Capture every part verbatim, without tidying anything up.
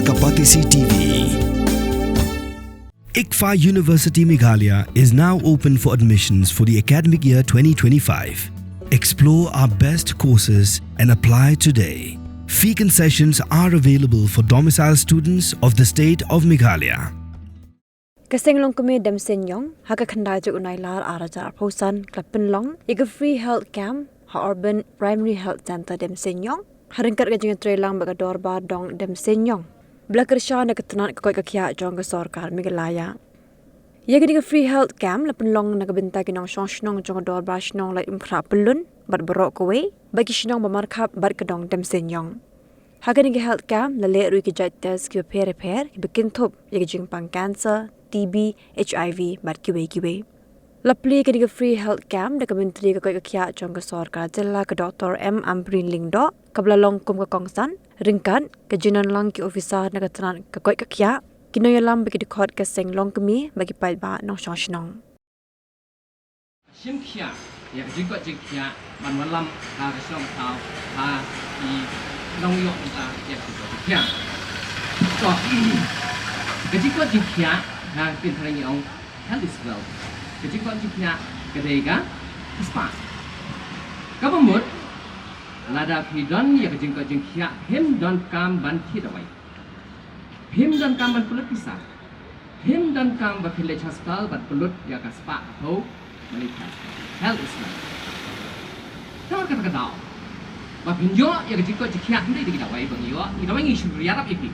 Kapatisi T V. ICFAI University Meghalaya is now open for admissions for the academic year twenty twenty-five. Explore our best courses and apply today. Fee concessions are available for domicile students of the state of Meghalaya. Ka seng longkmie Demseiñiong, ha ka khyndai jong u Nailar ar hajar arphew san, ka la pynlong ïa ka free health camp ha Urban Primary Health Centre Demseiñiong, ha ryngkat ka jingïatreilang bad ka dorbar dong Demseiñiong, ba la kyrshan da ka tnat ka koit ka khiah jong ka sorkar Meghalaya. Ïa kane ka free health camp la pynlong na ka bynta ki nongshong shnong jong ka dorbar shnong Laitumkhrah Pyllun bad baroh kawei, bad ki shnong ba markhap bad ka dong Demseiñiong. Ha kane ka health camp la leh ruh ïa ki jait test kiba pher pher kiba kynthup ïa ka jingpang cancer, T B, H I V bad kiwei kiwei. La plie kane ka free health camp da ka Myntri ka koit ka khiah jong ka sorkar jylla, ka Doctor M Ampareen Lyngdoh, kaba la long kum ka kongsan ryngkat ka jingdon lang ki officer na ka tnat ka koit ka khiah, ki nongïalam bad ki dkhot ka seng longkmie bad ki paidbah nongshong shnong. Shim khia ïa ka jingkoit jingkhiah ban wallam ha ka shnong ka thaw, ha ki nongïoh bynta ïa ka jingkoit jingkhiah. To, ka jingkoit jingkhiah, ha ka ktien phareng ngi ong health is wealth. Ka jingkoit jingkhiah ka dei ka spah. Kaba mut, lada phi don ïa ka jingkoit jingkhiah, phim donkam ban khie dawai. Phim donkam ban pynlut pisa. Phim donkam ba phin leit ha hospital ban pynlut ïa ka spah ka phew. Mane ka health is wealth. Te kata ka daw ba phin ïoh ïa ka jingkoit jingkhiah, ym dei da ki dawai ba ngi ïoh. Ki dawai ngi shu ïarap ïa ki.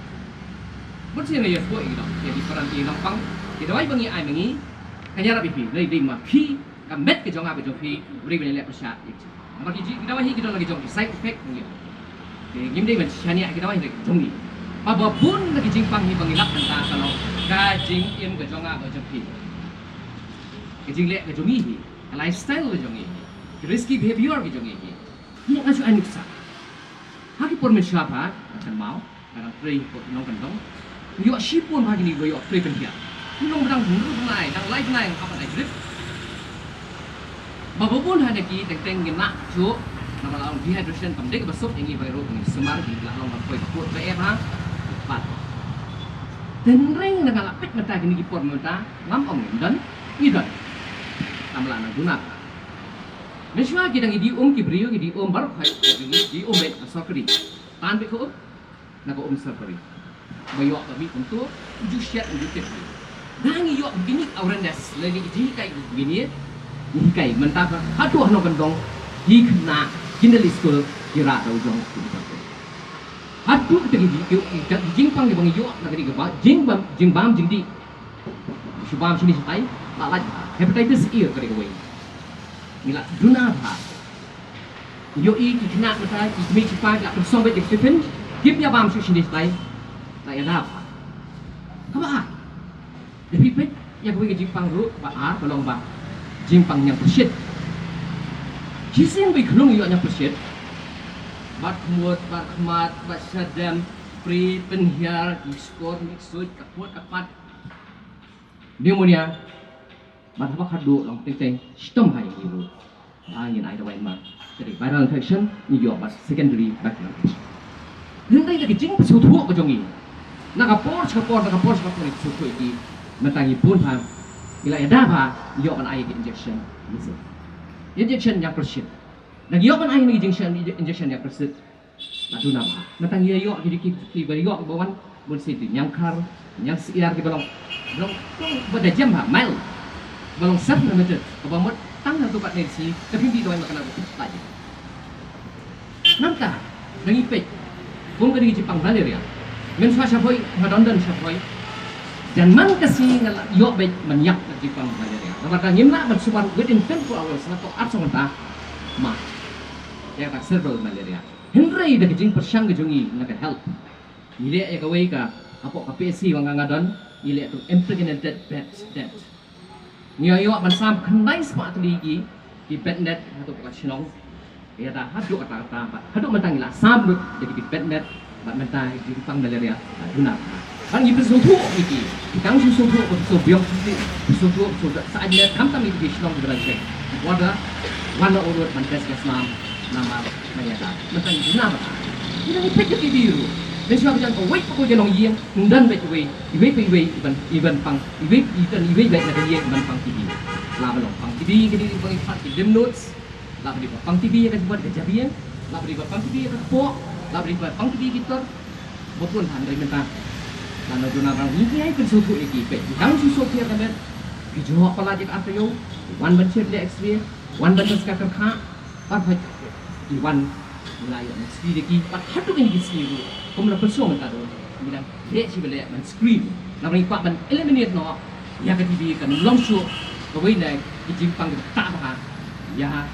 Bad shu ïa ïathuh ïa ki dawai, ïa ki paran, ïa ki nongpang. Ki dawai ba ngi ai ma ngi kan ïarap ïa phi. Dei, dei ma phi, ka met ka jong nga bad jong phi, u dei ban ïaleh pyrshah ïa ki. Namar ki, ki dawai hi ki don la ki jong ki side effect ngi. Te ngim dei ban shaniah ïa ki dawai hi ki jong ngi. Ba, ba bun na ki jingpang hi ba ngi lap mynta ka long ka jingim ka jong nga bad jong phi. Ka jingleh ka jong ngi hi, ka lifestyle ka jong ngi hi, ka risky behavior ka jong ngi hi. Ngi nga shu ai nuksa. Ha ki por mynshuwa pat, nga kynmaw, nga dang trei hapoh ki nongkyndong. Ïoh shibun bha kine ba ïoh trei pynhiar. Ki long ba dang hynriew bnai, dang lai bnai, nga hap ban ai drip. Ba bun ha na ki teng teng ngim lah shuh, namar la long dehydration, kam dei kaba suk ïa ngi baroh, ngi sumar, ngi lah long ban poi ka pud ba eh bha. Pat. Hynrei na nga la peit mynta kine ki por mynta, ngam ong ngim don, ngi don. Tang ba la nang duna. Mynshuwa ki dang ïa die um ki briew, ïa die um baroh khoit, ïa die um beit ha sorkari. Tan beit ka um na ka um sorkari. Ba ïoh ka mih kumto, u ju shet, u ju tip. Da ngi ïoh kine ki awareness lane ki jinghikai kine, ngi hikai mynta ka haduh ha nongkyndong, ki khynnah, ki na leit skul, ki rah da u jong ki. Haduh te ki, ki, ki, ki jingbam kiba ngi ïoh na kane kaba jingbam, jingbam jingdih. Shu bam shini shatai, la lait bha. Hepatitis A ka dei kawei. Ngi la duna bha. Ïohi ki khynnah mynta, ki kmie ki kpa ki la pynsong beit ïa ki tiffin, kim ïa bam shuh shini shatai, la ïada bha. Kaba ar, da phi peit ïa kawei ka jingpang ruh ba ar, ka long ba jingpang ñiangpyrshit. Shisien ba i khlung ïoh ñiangpyrshit, bad khmut, bad khmat, bad shadem, prie, pynhiar, ki shkor, mih suit, ka put ka pat, pneumonia. Bad haba khadduh long teng teng, shitom ha ïa ngi ruh. Ba ngin ai dawai ma, ka dei viral infection, ngi ïoh bad secondary viral infection. Hynrei da ka jingpynsngewthuh ka jong ngi, na ka por sha ka por, na ka por sha ka por ngi pynsngewthuh ïa ki. Mynta ngi bun bha, ngi la ïada bha, ngi ïoh ban ai ïa ki injection. Injection ñiangpyrshit. Da ngi ïoh ban ai ïa ki injection, injection ñiangpyrshit, la duna bha. Mynta ngi ïa ïoh ki, ki, ki, kiba ïoh ba wan bun sien, ñiangkhar, ñiangsyiar, kiba long, long, long ba da jem bha, mild, ba long self limited, kaba mut tang hato katne ka sngi, te phim dih dawai ma ka nat ba phi la jem. Namar kata, da ngi peit kum ka dei ka jingpang malaria. Mynshuwa shaphoi nga don don shaphoi, jan man ka sngi nga la ïoh beit man ïap ka jingpang malaria. Namar kata ngim lah ban sumar within twenty-four hours, nga tok arphew san kynta, ma ïa ka cerebral malaria. Hynrei da ka jingpyrshang ka jong ngi na ka health, ngi leh ïa kawei ka, hapoh ka P H C ba nga, nga don, ngi leh tu impregnated bed net. Ngi ïoh ban sam khyndai spah tylli ki, ki bed net hato ka shnong. Ïa da haduh kata kata bad haduh mynta ngi la sam lut da ki bed net, bad mynta ka jingpang malaria la duna. Bad ngi pynsngewthuh ïa ki, ki tang shu sngewthuh, shu biang shu, shu sngewthuh, shu da sa net, khamtam ïa ki shnong ki ba dang check border, wan na urut ban test ka snam, namar ba ïa da mynta ngi duna bad ngi dang ïa peit ïa ki biru. Te shuwa ka jan ka wei pa ka jan long ïing, ndan bad iwei, iwei pa iwei, iban, iban pang, iwei, iban iwei bad na ka ïing iban pang T B. La ba long pang T B, ka dei pang ipat ki lymph nodes, la ba dei ba pang T B ka jingwan ka jabieng, la ba dei ba pang T B ka kpoh, la ba dei ba pang T B ki tor, ba pun han ri mynta. La na duna ba ngi ki ai pynsuh ïa ki peit, dang shu shu phi ka met, ki jong palat ïa ka ar taïew, wan ban check leh X-ray, wan ban check ka kyrkha, Pat hoi ki wan la ïoh na sri de ki pat haduh ïa ki sri ruh kum la pynshong mynta ruh ngi dang leh shi ba leh ban screen. Namar ngi kwah ban eliminate noh ïa ka T B kan long shuh kawei na ki jingpang ki ta bha ïa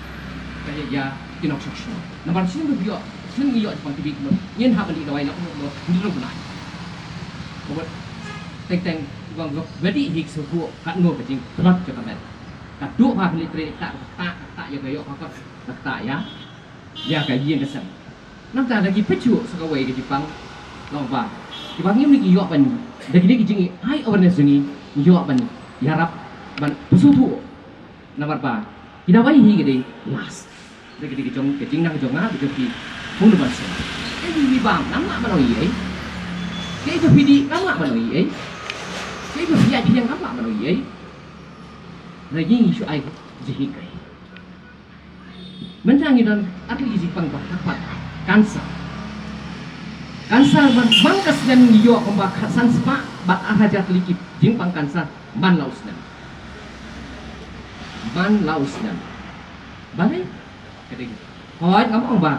ka ïa ki nongshong shnong. Namar shuh ngi ïoh shuh ngi ïoh jingpang T B kumno ngin hap ban dih dawai na kumno ngin rung bnai. Kumno teng teng bang wadi hi ki shuh katno ka jingtlot jong ka met. Ka duh bha ka literate ka ta ka ta ïa ka ïoh ka kot. Ka ktah ïa ïa ka ïing ka sem. Nangta da ki pyrshah sa kawei ka jingpang long ba kiba ngim ne ki ïoh ban da kine ki jing ai awareness jong ngi ïoh ban ïarap ban pyrshah namar ba ki dawai hi ka dei last da kine ki jong ka jingnang jong nga da jong ki phung ban sem. Ka ïing bam nam lah ban ong ei. Ka ïing phi di nam lah ban ong ei. Ka ïing phi ai phi nam lah ban ong ei. Lagi ngi shu ai jinghikai. Mynta ngi don ar tylli ki jingpang ba ha pat cancer. Cancer man man ka snem ngi ïoh kumba ka san spah bad ar hajar tylli ki jingpang cancer man la u snem. Man la u snem. Balei? Ka dei. Hooid ngam ong ba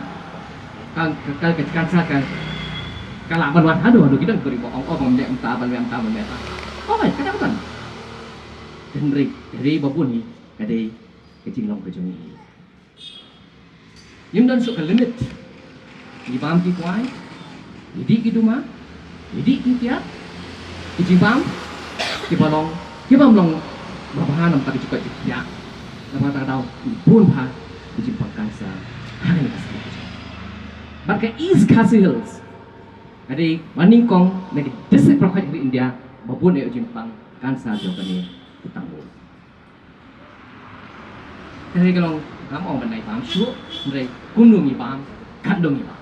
ka ka ka cancer ka ka lah ban wan haduh haduh ki don bri ba ong ong ban leh mynta ban leh mynta ban leh mynta. Hooid ka dei ban. Hynrei ka dei ba bun hi ka dei ka jinglong ka jong ngi. Ngim don shuh ka limit. Ngi bam ki kwai, ngi dih ki duma, ngi dih ki kiad, ki jingbam, ki ba long, ki bam long ba bha nam ta ki jingkoit ki kiad. Namar ta ka daw bun bha ki jingpang cancer ha kane ka state. Bad ka East Khasi Hills ka dei ba nyngkong na ki district baroh kawei ha India ba bun ïa u jingpang cancer jong kane u tang bun. Te hynrei ka long ngam ong ban dei bam shuh, hynrei kumno ngi bam, katno ngi bam.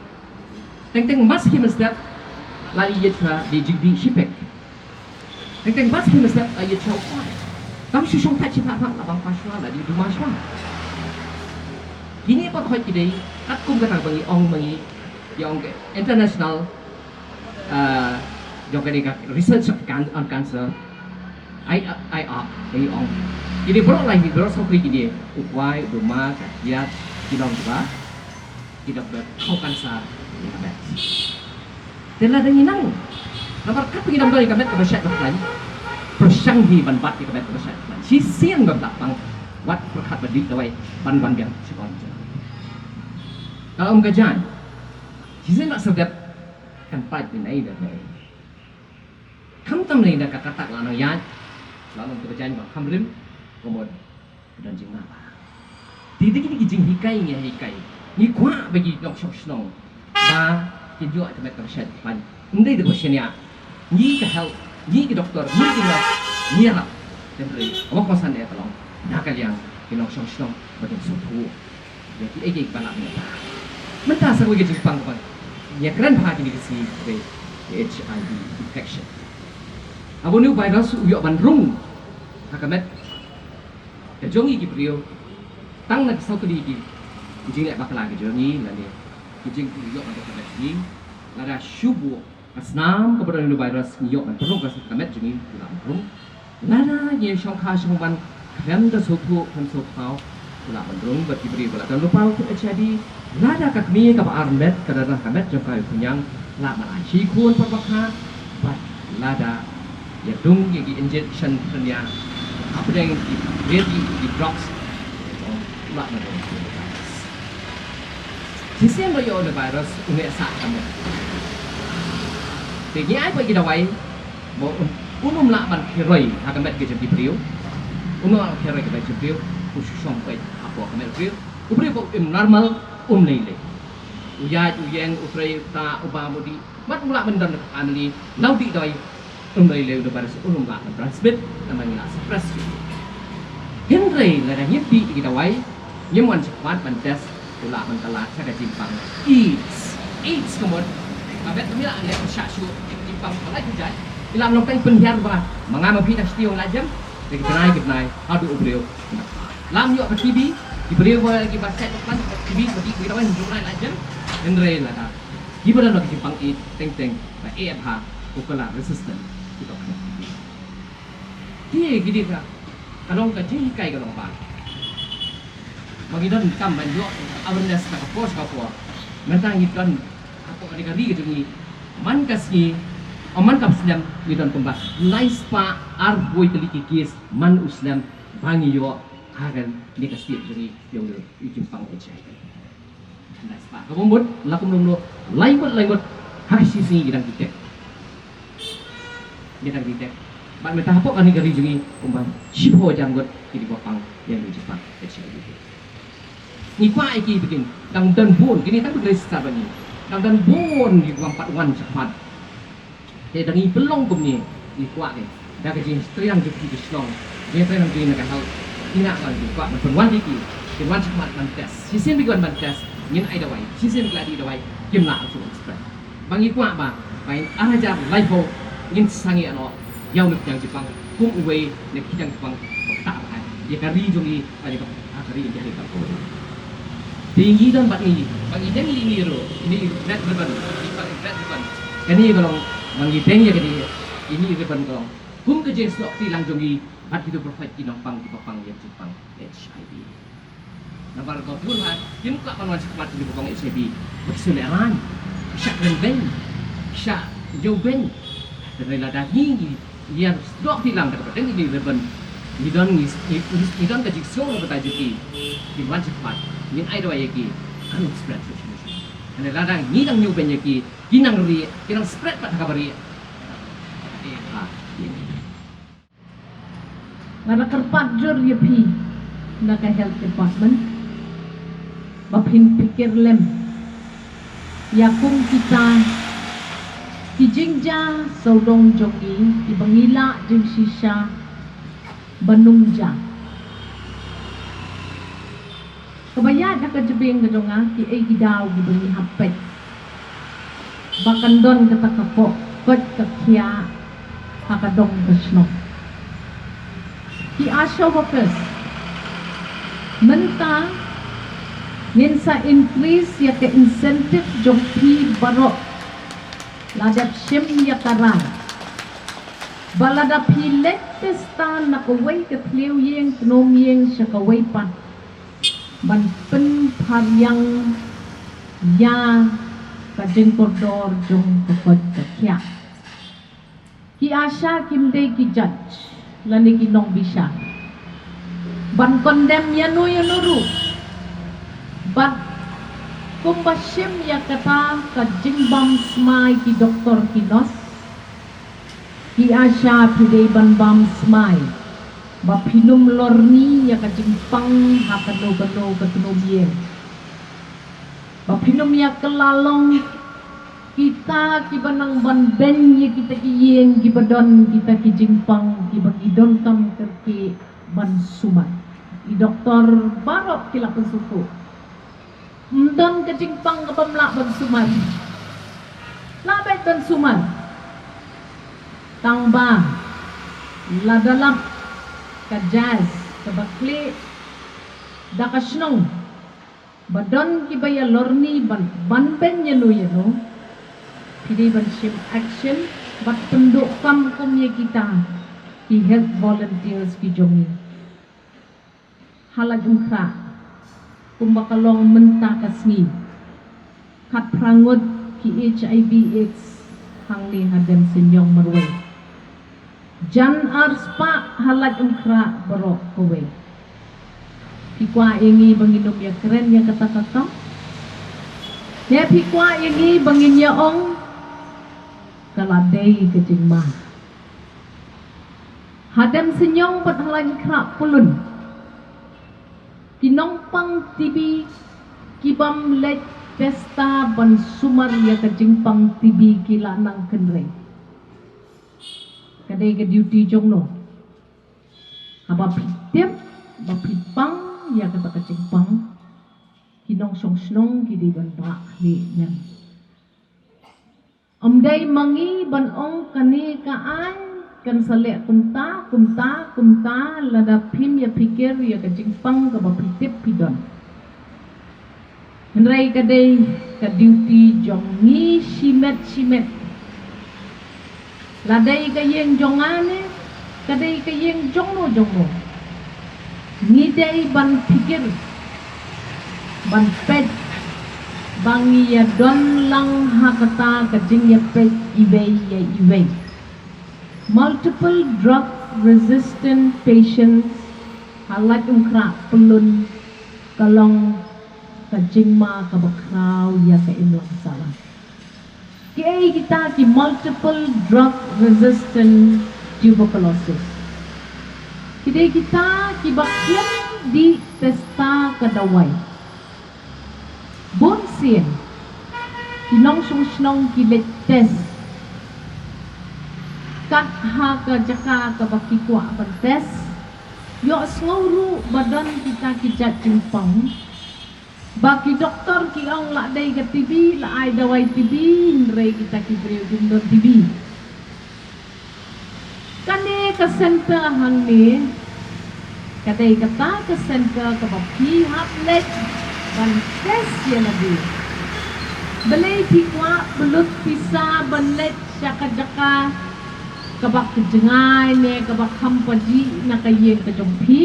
Teng teng mas ki mynstep la ïa ïa chwa di jingdi shipek. Teng teng mas ki mynstep la ïa chwa u kwai. Kam shu shong pat shi pat la bam pa shwa la di duma shwa. Kine pat hoi ki dei katkum kata ba ngi ong ma ngi ïa ong ka international ah, jong kane ka research of can on cancer. Ai ai ah ai ong. Kine baroh lai hi baroh sawkri kine u kwai u duma ka kiad ki long kiba ki dok ba khaw cancer ïa ka met. Te lada ngi nang namar kat ngi dang don ïa ka met kaba shait ba khlaiñ. Pyrshang hi ban bat ïa ka met kaba shait ba khlaiñ. Shisien ba la pang wat pyrkhat ba dih dawai ban wan biang shibun. Ka long ka jaiñ. Shisien ba serdep kan pait ïa nai da nai. Khamtam nai da ka katak la nang ïaid la long ka jaiñ ba kham rim. Ka mut ka don jingma ba. Ti ti ki jinghikai ngi hikai. Ngi kwah ba ki nongshong shnong ba kin ïoh ka met ka shait ban. Ndei da ka shania. Ngi ka health, ngi ki doktor, ngi ki nurse, ngi ïarap. Hynrei ka ba kongsan ïa ka long na ka liang ki nongshong shnong ba kin sngewthuh. Ïa kiei kiei ba lah mynta. Mynta sa kawei ka jingpang kaba ïa kren bha kine ki sngi kaba H I V infection. Haba une u virus u ïoh ban rung ha ka met ka jong ngi ki briew tang na ki saw tylli ki jingleh bakla ki jong ngi lane ki jingïoh ban rung ka met ngi lada shu buh Ka snam kaba don ïa u virus ngi ïoh ban pynrung ka, ka met jong ngi u lah ban rung. Lada ngi shongkha shongman khlem da sngewthuh khlem sngewthaw u lah ban rung bad ki briew ba la don lypa u kut H I V. Lada ka kmie kaba ar met ka don ha ka met jong ka ïa u khñiang lah ban ai shi khun pat ba kha bad lada ïa dung ïa ki injection pynïa hapdeng ki, ki, ki drugs u lah ban rung. Shisien ba ïoh u virus u neh sah ka met. Te ngi ai pat ki dawai ba un, un ym lah ban khie roi ha ka met ka jong ki briew. Un ym lah ban khie roi ka met ka jong ki briew. U shu shong peit hapoh ka met ka briew. U briew ba u im normal um lei lei. U ïaid u ïeng u trei u ktah u bam u dih. Bad u lah ban don ka family. Nau dih doi. Um lei lei u virus u ym lah ban transmit namar ngi la suppress. Hynrei lada ngim dih ki dawai ngim wan shakhmat ban test u lah ban kylla sha ka jingpang AIDS. AIDS ka mut Ka bet ka mih la leh shah shuh, ki pang ba lai pynjah. Ki lam long tang pynhiar ba ma nga ma phi da shiti ong la jem. Te ki bnai ki bnai haduh u briew. Lam ïoh ka T B, ki briew ba ki ba shet ba plan T B ba ki ki tawan jong lai la jem. Hynrei lada ki ba don ki pang i teng teng ba e bha ko ka la resistant ki dok. Ki ki di ka ka long ka jinghikai ka long ba. Ba ngi don kam ban ïoh awareness na ka por sha ka por. Mynta ngi don hapoh ka ri ka jong ngi. Man ka sngi, o man ka snem ngi don kumba lai spah arphew tylli ki case man u snem ba ngi ïoh ha kane ka state jong ngi ïa u jingpang H I V. Lai spah. Kaba mut la kum long lai ngut lai ngut ha ka shi sngi ngi dang detect. Ngi dang detect. Bad mynta hapoh kane ka ri jong ngi kumba shiphew hajar ngut ki dei ba pang ïa u jingpang H I V. Ngi kwah ïa ki ba kin dang don bun, kine tang ba ki register ba ngi. Dang don bun ki ba ngam pat wan shakhmat. Te da ngi pynlong kumne, ngi kwah ne da ka jingtrei jong ki shnong, jingtrei jong ki na ka health, ngi na ka jingkwah ban pynwan ïa ki, kin wan shakhmat ban test. Shisien ba ki wan ban test, ngin ai dawai. Shisien ba ki la dih dawai, kim lah shuh ban spread. Ba ngi kwah ba, ba in ar hajar laiphew, ngin sangeh noh ïa une u jingpang kum uwei na ki jingpang ba ktah bha ïa ka ri jong ngi, ba ïa ka, ah, ka ri India hi ka ko. Te ngi don bad ngi, ba ngi deng ïa ini ruh, ini Red Ribbon, ini Red Ribbon. Kane ka long, ba ngi deng ïa kane, ini ribbon ka long kum ka jingsnoh kti lang jong ngi bad kito pyrthei ki nongpang kiba pang ïa ka jingpang H I V. Namar ba bun ha kim kwah ban wan shakhmat kine kiba pang H I V. Ba ki shu lehraiñ, ki shah kren beiñ, ki shah ïew beiñ. Hynrei lada ngi, ngi ïa snoh kti lang da kaba deng ini ribbon, ngi don, ngi, ngi, ngi don ka jingsngew na ka bynta jong ki. Kin wan shakhmat, ngin ai dawai ïa ki, kan spread shuh shuh. Hynrei lada ngi dang ïew beiñ ïa ki, ki nang rieh, ki nang spread pat ha kaba rieh. Nga da kyrpad jur ïa phi na ka health department ba phin pyrkhat lem ïa kum kita ki jingjia sawdong jong ngi kiba ngi lah jingshisha ban ym jia. Kaba ïaid ha ka jabieng ka jong nga, kiei ki daw kiba ngi hap peit ba kan don kata ka koit ka khiah ha ka dong ka shnong. Ki ASHA workers, mynta ngin sa increase ïa ka incentive jong phi baroh. La dep shim ïa ka rai ba lada phi leit test na kawei ka thliew ïing tnum ïing sha kawei pat ban pynphar ïa ka jingkordor jong ka koit ka khiah. Ki ASHA kim dei ki judge lane ki nongbishar ban condemn ïano ïano ruh. Bad kumba shim ïa kata ka jingbam smai ki doktor ki nurse, ki ASHA phi dei ban bam smai ba phin ym lorni ïa ka jingpang ha kano kano ka tnum ïing. Ba phin ym ïa kylla long kita kiba nang ban beiñ ïa kita ki ïing kiba don kita ki jingpang kiba ki donkam kyrkieh ban sumar. I doktor baroh ki la pynsngewthuh. Ym don ka jingpang kaba ym lah ban sumar. Lah beit ban sumar. Tang ba lada lap ka jazz kaba khlieh da ka shnong ba don kiba ïa lorni ban, ban beiñ ïano ïano, phi dei ban shim action bad pynduh kam kum ïa kita ki health volunteers ki jong ngi. Ha Laitumkhrah, kumba ka long mynta ka sngi, khatphra ngut ki HIV AIDS hangne ha Demseiniong marwei. Jan ar spah ha Laitumkhrah baroh kawei. Phi kwah ïa ngi ba ngin ym ïa kren ïa kata ka kam? Ne phi kwah ïa ngi ba ngin ïa ong ka la dei ka jingma? Ha Demseiniong bad ha Laitumkhrah Pyllun, ki nongpang TB kibym leit test ban sumar ïa ka jingpang TB ki la nang kynrei. Ka dei ka duty jong no. Haba phi tip ba phi pang ïa kata ka jingpang, ki nongshong shnong ki dei ban bah khlieh ne em. Ym dei ma ngi ban ong kane ka aiñ kan sa leh kumta, kumta, kumta, lada phim ïa phikir ïa ka jingpang kaba phi tip phi don. Hynrei ka dei ka duty jong ngi shimet shimet. La dei ka ïing jong nga ne ka dei ka ïing jong no jong no, ngi dei ban phikir, ban peit ba ngi ïa don lang ha kata ka jingïapeit iwei ïa iwei. Multiple drug resistant patients ha Laitumkhrah Pyllun ka long ka jingma kaba khraw ïa ka imlang sahlang. Kiei kita ki multiple drug resistant tuberculosis? Ki dei kita kiba khlem dih testa ka dawai. Bun sien ki nongshong shnong ki leit test. Kat ha ka jaka kaba ki kwah ban test, ïohsngew ruh ba don kita ki jait jingpang. Ba ki doktor ki ong la dei ka T B, la ai dawai T B, hynrei kita ki briew kim don T B. Kane ka center hangne ka dei kata ka center kaba phi hap leit ban test ïa lade. Balei phi kwah pynlut pisa ban leit sha ka jaka kaba kjngai ne kaba kham pajih na ka ïing ka jong phi?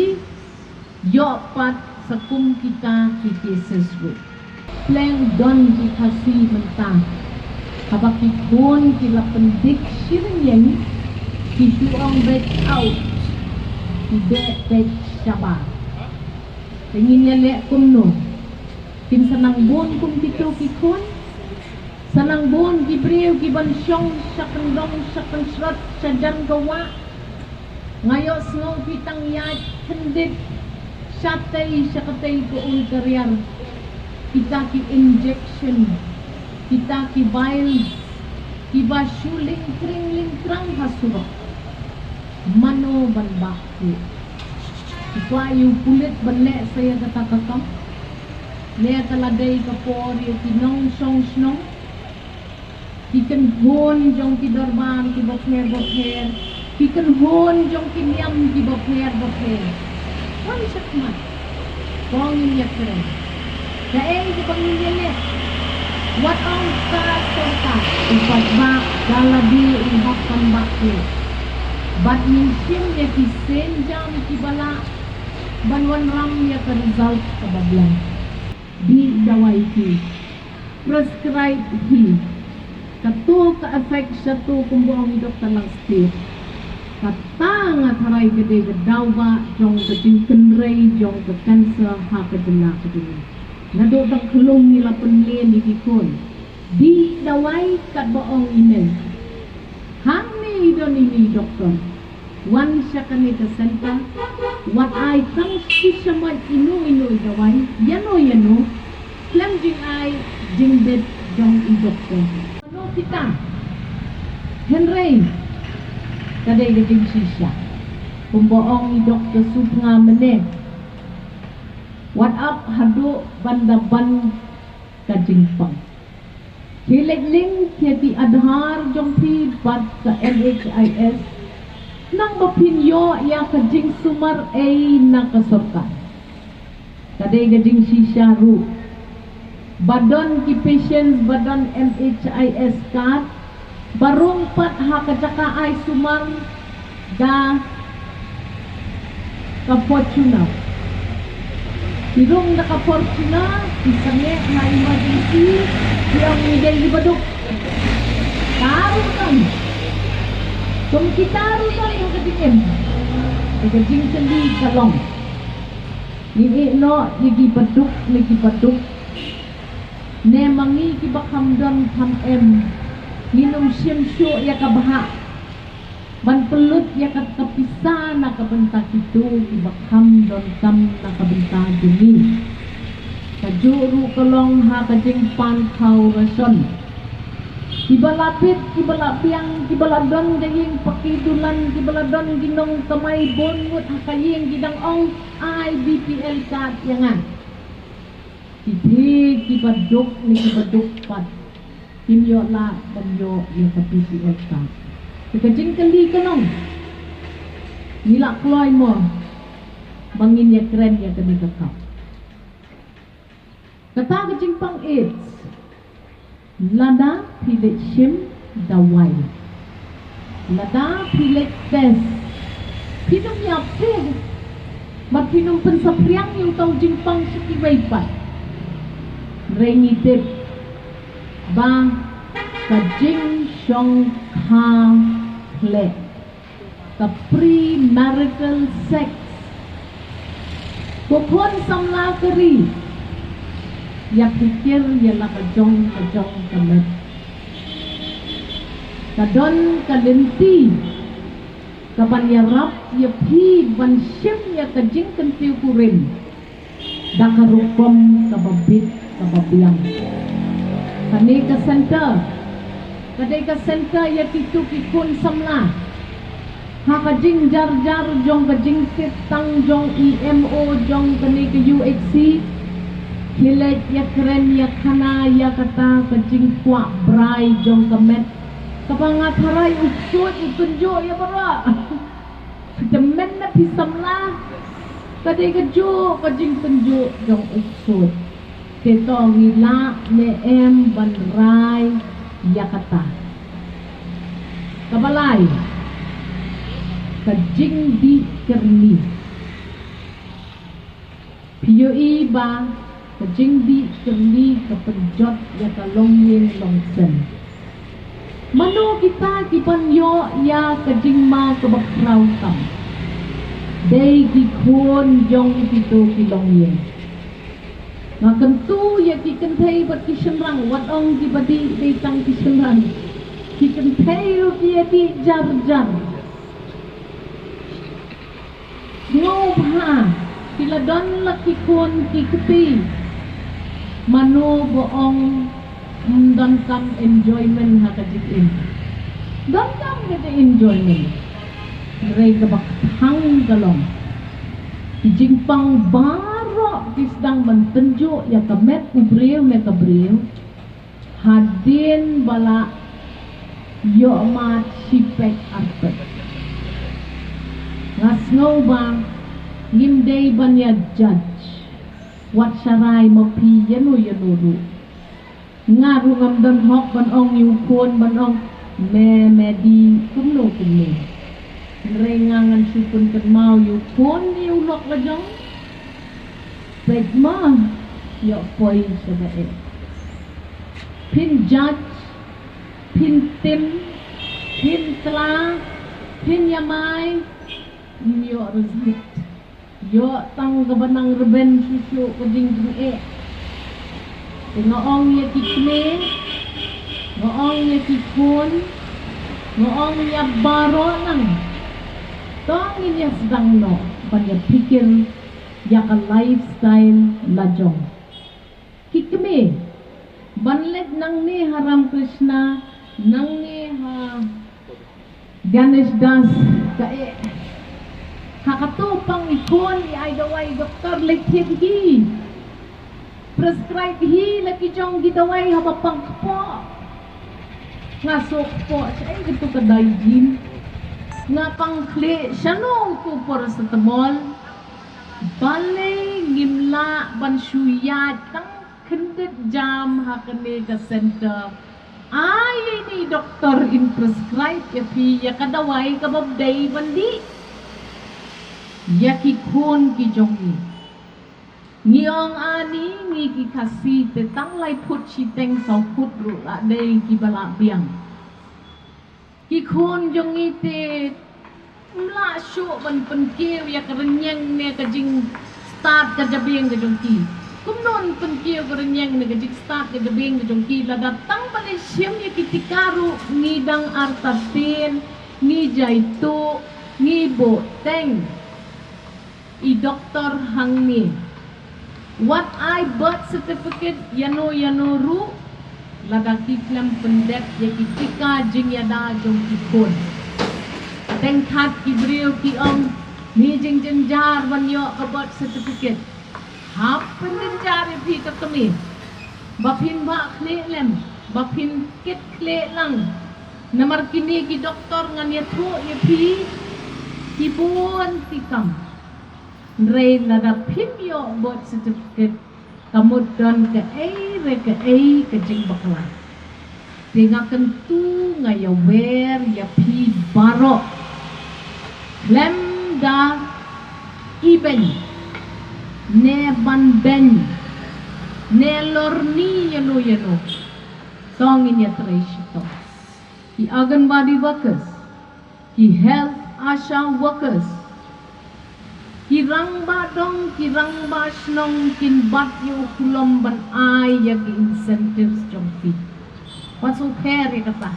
Ïoh pat sa kum kita ki cases ruh. Pleng don ki Khasi mynta haba ki khun ki la pyndik shi ryngwiang ki shu ong beit out, ki beh beit shabar. Te ngin ïaleh kumno? Kin sa nang bun kum kito ki khun? Sa nang bun ki briew ki ban shong sha kyndong sha kynshrot sha jan ka wah? Nga ïohsngew phi tang ïaid khyndiat shatei sha katei ka ul ka riar. Kita ki injection, kita ki vials kiba shu lyngkring lyngkrang ha surok. Mano ban bah ruh? Ki kwah ïa u pulit ban leh sa ïa kata ka kam? Ne ka la dei ka por ïa ki nongshong shnong? Ki kynhun jong ki dorbar kiba pher ba pher, ki kynhun jong ki niam kiba pher ba pher. Wan shakhmat, ko ngin ïakren. Kaei kaba ngin ïaleh? Wat ong ka sorkar u paidbah da lade u hap ban bah ruh. Bad ngin shim ïa ki sienjam kiba lah ban wanrah ïa ka result kaba biang. Dih dawai hi, prescribe hi. Kato ka effect shato kumba ong i Doktor Langstieh. Kata nga tharai ka dei ka daw ba jong ka jingkynrei jong ka cancer ha ka jylla ka jong ngi. Naduh dang khlung ngi la pynlehniah ki khun. Dih dawai katba ong i neng. Hangne i don ine i doktor. Wan sha kane ka center, wat ai tang shi shamoit ino ino i dawai, ïano ïano, khlem jingai jingbit jong i doktor. Mano kita? Hynrei ka dei ka jingshisha. Kumba ong i Doktor Suphnga mynne, wat ap haduh ban da ban ka jingpang. Khie leit link ïa ki Aadhaar jong phi bad ka N H I S, nang ba phin ïoh ïa ka jingsumar ei na ka sorkar. Ka dei ka jingshisha ruh ba don ki patients ba don N H I S card ba rung pat ha ka jaka ai sumar da ka Fortuner. Ki rung da ka Fortuner, ki sangeh ha emergency, ki ong ngi dei kiba duk. Ka ruh don. Kum kita ruh don ha ka jingim. Te ka jingkylli ka long, ngi ïeh noh ïa kiba duk ne kiba duk? Ne ma ngi kiba kham don kham em ngin ym shim shuh ïa ka bhah ban pynlut ïa ka, ka pisa na ka bynta kito kiba kham donkam na ka bynta jong ngi? Kajuh ruh ka long ha ka jingpan khaw ration. Kiba la bit, kiba la biang, kiba la don ka ïing paki dulan, kiba la don ki nongkamai bun ngut ha ka ïing, ki dang ong ai B P L card ïa nga. Ki phi kiba duk ne kiba duk pat, Ngin ïoh lah ban ïoh ïa ka B P L card. Te ka jingkylli ka long, ngi la kloi mo ba ngin ïa kren ïa kane ka cup? Kata ka jingpang AIDS, lada phi leit shim dawai, lada phi leit test, phin ym ïap te, bad phin ym pynsaphriang ïa uta u jingpang sha kiwei pat. Hynrei ngi tip ba ka jingshongkha khleh, ka premarital sex, ko khun samla ka ri, ïa pyrkhat ïa la ka jong ka jong ka met. Ka don ka lynti kaban ïarap ïa phi ban shim ïa ka jingkyntiew kurim da ka rukom kaba bit kaba biang. Kane ka center ka dei ka center ïa kito ki khun samla. Ha ka jingjarjar jong ka jingtip tang jong i M O jong kane ka U H C, ki leit ïakren ïakhana ïa kata ka jingkwah brai jong ka met, kaba nga tharai u ksuid u tynjuh ïa baroh. Te mynta phi samla, ka dei kajuh ka jingtynjuh jong u ksuid. Te to ngi lah ne em ban rai ïa kata? Kaba lai, ka jingdih kyrni. Phi ïohi ba ka jingdih kyrni ka pynjot ïa ka longïing longsem. Mano kita kiban ïoh ïa ka jingma kaba khraw tam? Dei ki khun jong kito ki longïing. Nga kyntu ïa ki kynthei bad ki shynrang, wat ong kiba dih dei tang ki shynrang, ki kynthei ruh ki ïadih jar jar. Sngewbha, ki la don la ki khun ki kti. Mano ba ong ym donkam enjoyment ha ka jingim? Donkam ka jing enjoyment. Hynrei kaba khang ka long, ki jingpang baroh ki sdang ban tynjuh ïa ka met u briew ne ka briew hadien ba la ïoh mad shi peit ar peit. Nga sngew ba ngim dei ban ïa judge. Wat sharai ma phi ïano ïano ruh. Nga ruh ngam don hok ban ong ïa u khun ban ong me, me dih kumno kumno. Hynrei nga ngan shu pynkynmaw ïa u khun ïa u lok la jong. Peit ma, ïoh poi sha ba eh. Phin judge, phin tim, phin kla, phin ïamai, ym ïoh result. Ïoh tang kaba nang rben shuh shuh ka jingjngeh. Te nga ong ïa ki kmie, nga ong ïa ki khun, nga ong ïa baroh nang. To ngin ïa sdang noh ban ïa pyrkhat ïa ka lifestyle la jong. Ki kmie, ban leit nangne ha Ramakrishna, nangne ha Ganesh Das, ka eh. Ha kato pang i khun i ai dawai doktor leit thied hi. Prescribe hi la ki jong ki dawai haba pang kpoh. Nga suk kpoh, shaei kato ka dai jin. Nga pang khlieh shano uto u paracetamol. Balei ngim lah ban shu ïaid tang khyndiat jam ha kane ka center? Ai ïa ine i doktor in prescribe ïa phi ïa ka dawai kaba dei ban dih ïa ki khun ki jong ngi. Ngi ong ani ngi ki Khasi te tang lai phut shiteng saw phut ruh la dei kiba la biang. Ki khun jong ngi te ym lah shuh ban pynkiew ïa ka rynïeng ne ka jingstad ka jabieng ka jong ki. Kumno yn pynkiew ka rynïeng ne ka jingstad ka jabieng ka jong ki lada tang ban ïa shim ïa ki tika ruh ngi dang artatien, ngi jaituh, ngi buhteng. I doktor hangne wat ai birth certificate ïano ïano ruh lada ki khlem pyndep ïa ki tika jingïada jong ki khun. Teng that ki briew ki ong, ngi jingjynjar ban ïoh ka birth certificate. Hap pynjynjar ïa phi ka kmie ba phin bah khlieh lem. ba phin kit khlieh lang. Namar kine ki doktor ngan ïathuh ïa phi ki bun ki kam. Hynrei lada phim ïoh birth certificate, ka mut don kaei re kaei ka jingbakla. Te nga kyntu, nga ïawer ïa phi baroh, khlem da ibeiñ ne ban beiñ ne lorni ïano ïano, to ngin ïatrei shitom. Ki Anganwadi workers, ki health ASHA workers, ki rangbah dong, ki rangbah shnong kin bat ïa u khulom ban ai ïa ki incentives jong phi. Wat sngewthuh ïa kata.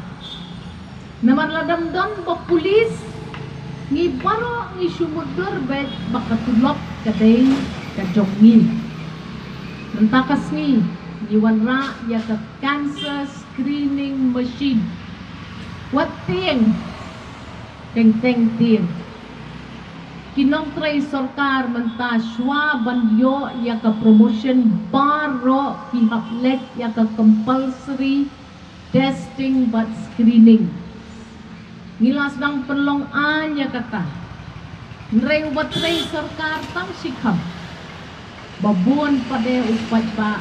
Namar lada ym don ba pulit, ngi baroh ngi shu mutdur beit ba ka tulop ka dei ka jong ngi. Mynta ka sngi ngi wanrah ïa ka cancer screening machine. Wat tieng, teng teng tieng. Ki nongtrei sorkar mynta shuwa ban ïoh ïa ka promotion baroh ki hap leit ïa ka compulsory testing bad screening. Ngi la sdang pynlong aiñ ïa kata. Hynrei uba trei sorkar tang shikhap, ba bun pat de u paidbah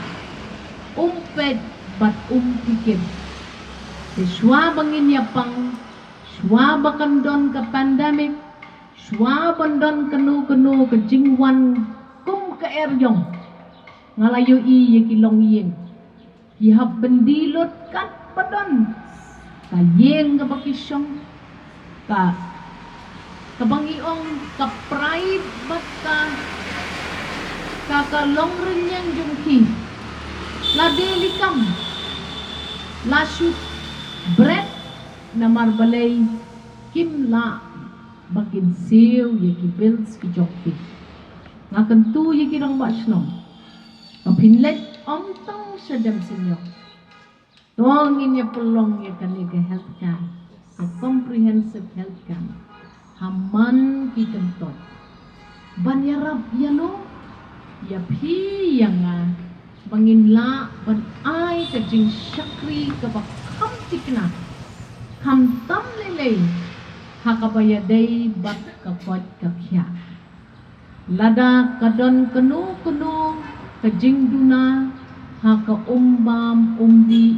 um peit bad um pyrkhat. Te shuwa ba ngin ïa pang, shuwa ba kan don ka pandemic, shuwa ban don kano kano ka jingwan kum ka er ïong, nga la ïohi ïa ki longïing ki hap byndi lut katba don ka ïing kaba ki shong, ka, kaba ngi ong ka pride bad ka, ka, ka long rynïeng jong ki. La dei li kam, la shu bret, namar balei kim lah ba kin siew ïa ki bills ki jong ki. Nga kyntu ïa ki rangbah shnong, ba phin leit ym tang sha Demseiniong, to ngin ïa pynlong ïa kane ka health camp, ka comprehensive health camp ha man ki kyntoit, ban ïarap ïano, ïa phi ïa nga, ba ngin lah ban ai ka jingshakri kaba kham thikna, khamtam lei lei ha kaba ïadei bad ka koit ka khiah. Lada ka don kano kano ka jingduna ha ka um bam um dih,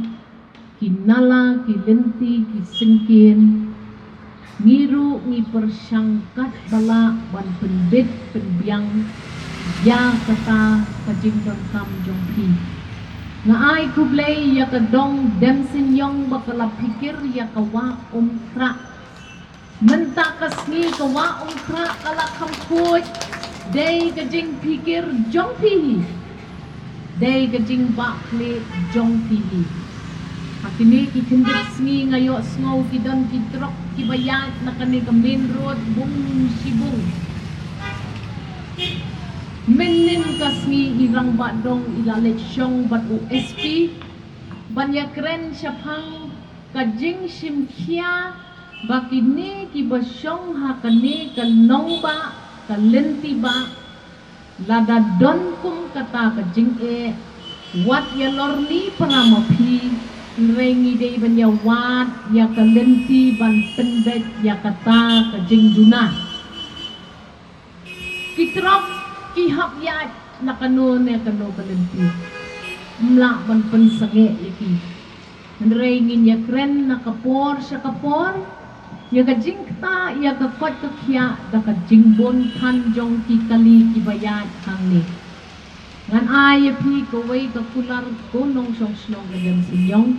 ki nala, ki lynti, ki syngkien, ngi ruh ngi pyrshang katba lah ban pynbit pynbiang ïa kata ka jingdonkam jong phi. Nga ai khublei ïa ka dong Demseiniong ba ka la phikir ïa ka Wah Umkhrah. Mynta ka sngi ka Wah Umkhrah ka la kham khuid. Dei ka jingphikir jong phi hi. Dei ka jingbakla jong phi hi. Ha kine ki khyndiat sngi nga ïohsngew ki don ki trok kiba ïaid na kane ka main road bung shi bung. Mynnin ka sngi i rangbah dong i la leit shong bad u S P ban ïakren shaphang ka jingshim khia ba kine kiba shong ha kane ka nongbah, ka lynti bah, lada don kum kata ka jingeh, wat ïalorni para ma phi, hynrei ngi dei ban ïawad ïa ka lynti ban pynbeit ïa kata ka jingduna. Ki trok ki hap ïaid na kano ne kano ka lynti, ym lah ban pynsangeh ïa ki. Hynrei ngin ïakren na ka por sha ka por ïa ka jingktah ïa ka koit ka khiah da ka jingbun than jong ki kali kiba ïaid hangne. Ngan ai ïa phi kawei ka kular, ko nongshong shnong ka Demseiniong.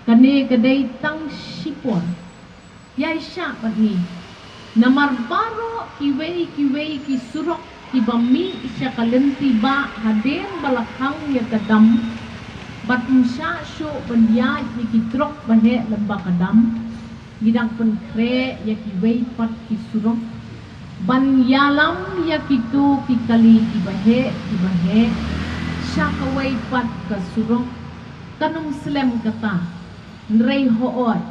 Kane ka dei tang shipor. Ïai shah bad ngi. Namar baroh kiwei kiwei ki surok kiba mih sha ka lynti bah hadien ba la khang ïa ka dam, bad ym shah shuh ban ïaid ïa ki trok ba heh lem bad ka dam. Ngi dang pynkhreh ïa kiwei pat ki surok ban ïalam ïa kito ki kali kiba heh kiba heh sha kawei pat ka surok. Kan ym slem kata, hynrei hooid,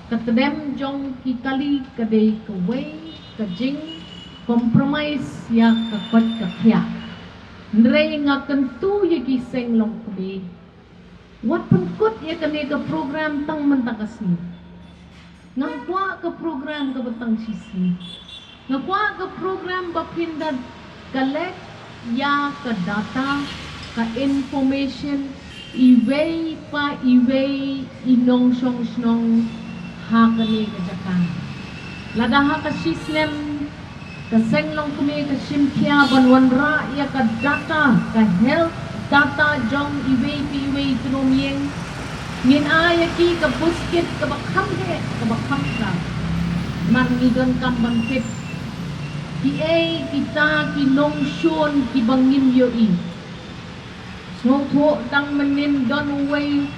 ka tdem jong ki kali ka dei kawei ka jingcompromise ïa ka koit ka khiah. Hynrei nga kyntu ïa ki seng longkmie, Wat pynkut ïa kane ka program tang mynta ka sngi. Ngam kwah ka program kaba tang shisngi. Nga kwah ka program ba phin da collect ïa ka data, ka information, iwei pa iwei i nongshong shnong ha kane ka jaka. Lada ha ka shisnem ka seng longkmie ka shim khia ban wanrah ïa ka data, ka health data jong iwei pa iwei i tnum ïing, ngin ai ïa ki ka buskit kaba kham heh, kaba kham kra. Namar ngi donkam ban tip kiei kita ki nongshun kiba ngim ïohi. Sngewthuh, tang mynnin don uwei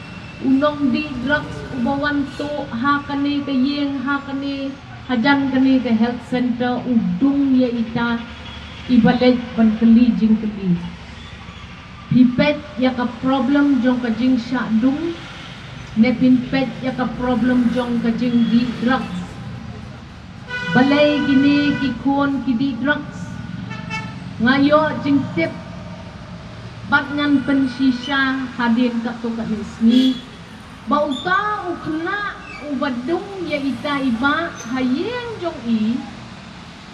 u nongdih drugs uba wan tuh ha kane ka ïing, ha kane, hajan kane ka health center, u dung ïa ita iba leit ban kylli jingkylli. Phi peit ïa ka problem jong ka jingshah dung, ne phin peit ïa ka problem jong ka jingdih drugs? Balei kine ki khun ki dih drugs? Nga ïoh jingtip bad ngan pynshisha hadien katto katne sngi ba uta u khynnah uba dung ïa ita i bah ha ïing jong i,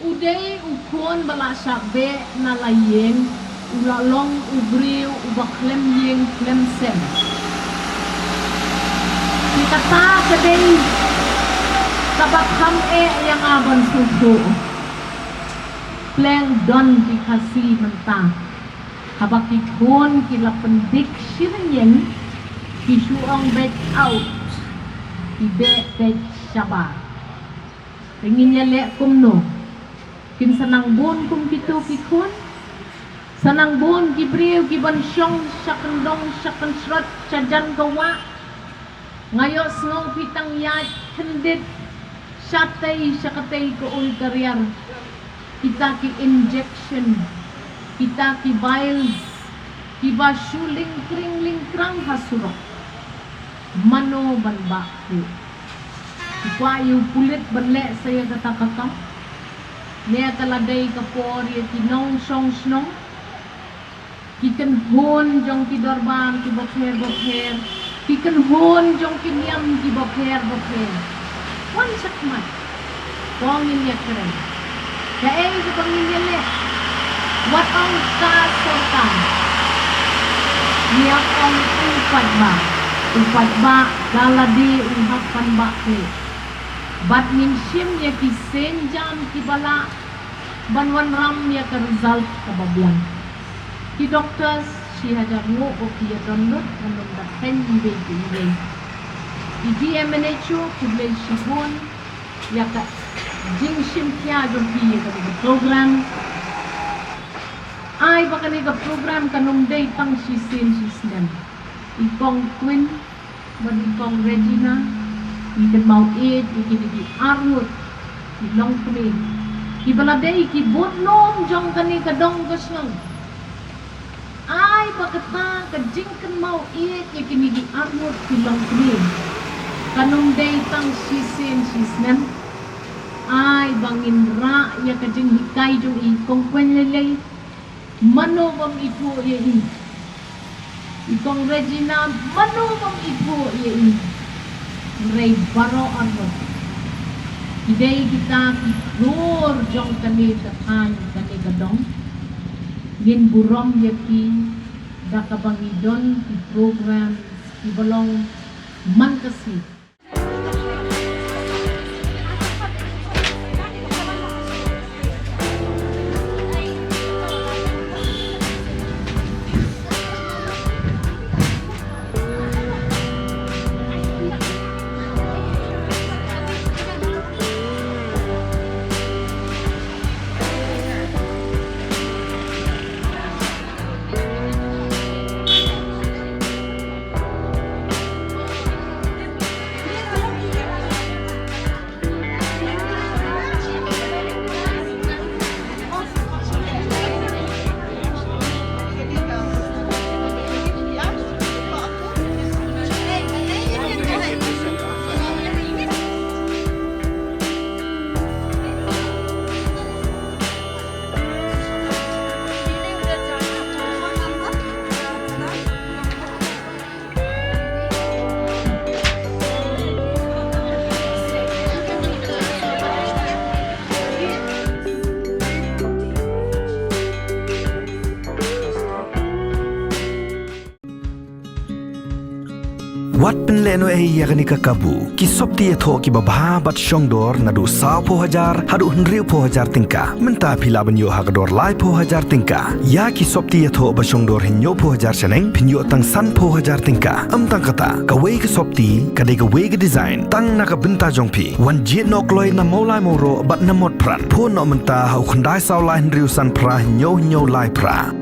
u dei u khun ba la shah beh na la ïing, u la long u briew uba khlem ïing khlem sem. Te kata ka dei kaba kham eh ïa nga ban sngewthuh. Pleng don ki Khasi mynta, haba ki khun ki la pyndik shi rynieng, ki shu ong beit out, ki beh beit shabar. Te ngin ïaleh kumno? Kin sa nang bun kum kito ki khun? Sa nang bun ki briew ki ban shong sha kyndong sha kynshrot sha jan ka wah? Nga ïohsngew phi tang ïaid khyndiat shatei sha katei ka ul ka riar. Kita ki injection, kita ki vials kiba shu lyngkring lyngkrang ha surok. Mano ban bah khleh? Ki kwah ïa u pulit ban leh sa ïa kata ka kam? Ne ka la dei ka por ïa ki nongshong shnong, ki kynhun jong ki dorbar kiba pher ba pher, ki kynhun jong ki niam kiba pher ba pher, wan shakhmat. Ko ngin ïakren. Kaei kaba ngin ïaleh? Wat ong ka sorkar, ngi ong u paidbah. U paidbah da lade u hap ban bah khleh. Bad ngin shim ïa ki sienjam kiba lah ban wanrah ïa ka result kaba biang. Ki doctors shi hajar nguh ba ki ïa don lut, ngan ym da kheiñ iwei pa iwei. I D M N H O, khublei shibun ïa ka jingshim khia jong phi ïa kane ka program. Ai ba kane ka program kan ym dei tang shisien shisnem. I Kong Queen bad i Kong Regina, ngi kynmaw ïeit ïa kine ki arngut ki longkmie kiba la dei ki budlum jong kane ka dong ka shnong. Ai ba kata ka jingkynmaw ïeit ïa kine ki arngut ki longkmie kan ym dei tang shisien shisnem. Ai ba ngin rah ïa ka jinghikai jong i Kong Queen Leilei, mano bym ithuh ïa i. I Kong Regina, mano bym ithuh ïa i. Hynrei baroh arngut, ki dei kita ki khlur jong kane ka thaiñ, kane ka dong. Ngin burom ïa ki da kaba ngi don ki program kiba long man ka sngi. Lehnohei ïa kane ka kabu. Ki sopti ïathoh kiba bha bad shongdor naduh sawphew hajar haduh hynriewphew hajar tyngka. Mynta phi lah ban ïoh ha ka dor laiphew hajar tyngka. Ïa ki sopti ïathoh ba shongdor hynñiewphew hajar shaneng phin ïoh tang sanphew hajar tyngka. Ym tang kata, kawei ka sopti ka dei kawei ka design tang na ka bynta jong phi. Wan jied noh kloi na Mawlai Mawroh bad na Motphran. Phone noh mynta ha u khyndai saw lai hynriew san phra hynñiew hynñiew lai phra.